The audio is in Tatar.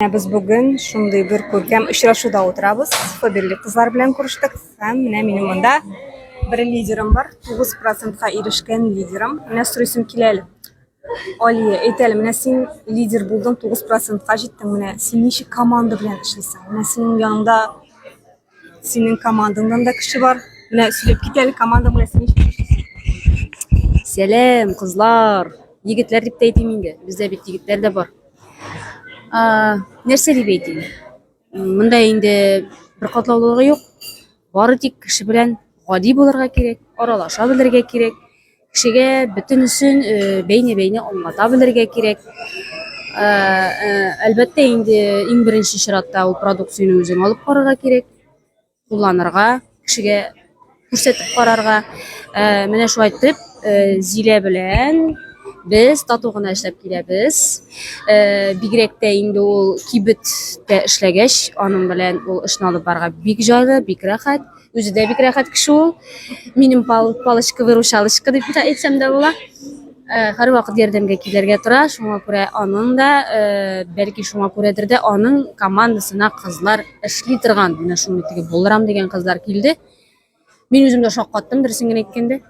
Менә без бүген шундый бер күркәм очрашуда утырабыз. Фаберлик кызлар белән күрештек һәм менә минем монда бер лидерым бар. 9 процентка ирешкән лидерым. Менә сорыйсым килә әле. Алия, әйт әле, менә син лидер булдың, 9 процентка җиттең. Менә син ничек команда белән эшлисең? Менә синең яныңда синең командаңнан да кеше бар. Менә сөйләп кит әле, командаң белән син ничек эшлисең? Сәлам, кызлар! Егетләр дип тә әйтим инде. Бездә бит егетләр дә бар. Нәрсә дип әйтим? Монда инде бер катлаулылыгы юк. Бары тик кеше белән гади булырга кирәк, аралаша белергә кирәк. Кешегә бөтенесен бәйнә-бәйнә аңлата белергә кирәк. Әлбәттә инде иң беренче чиратта ул продукцияне үзең алып карарга кирәк. Кулланырга, кешегә күрсәтеп карарга. Ә, менә шулай итеп, э, Зилә белән без тату гына эшләп киләбез. Э, бигрәк тә инде ул кибеттә эшләгәч, аның белән ул эшне алып барырга бик җайлы, бик рәхәт. Үзе дә бик рәхәт кеше ул. Минем пал палочка-выручалочка дип тә әйтсәм дә була. Э, һәрвакыт ярдәмгә килергә тора, шуңа күрә аның да, э, бәлки шуңа күрәдер дә, аның командасына кызлар эшли торган, менә шундый теге булдырам дигән кызлар килде. Мин үзем дә шаккаттым, дөресен генә әйткәндә.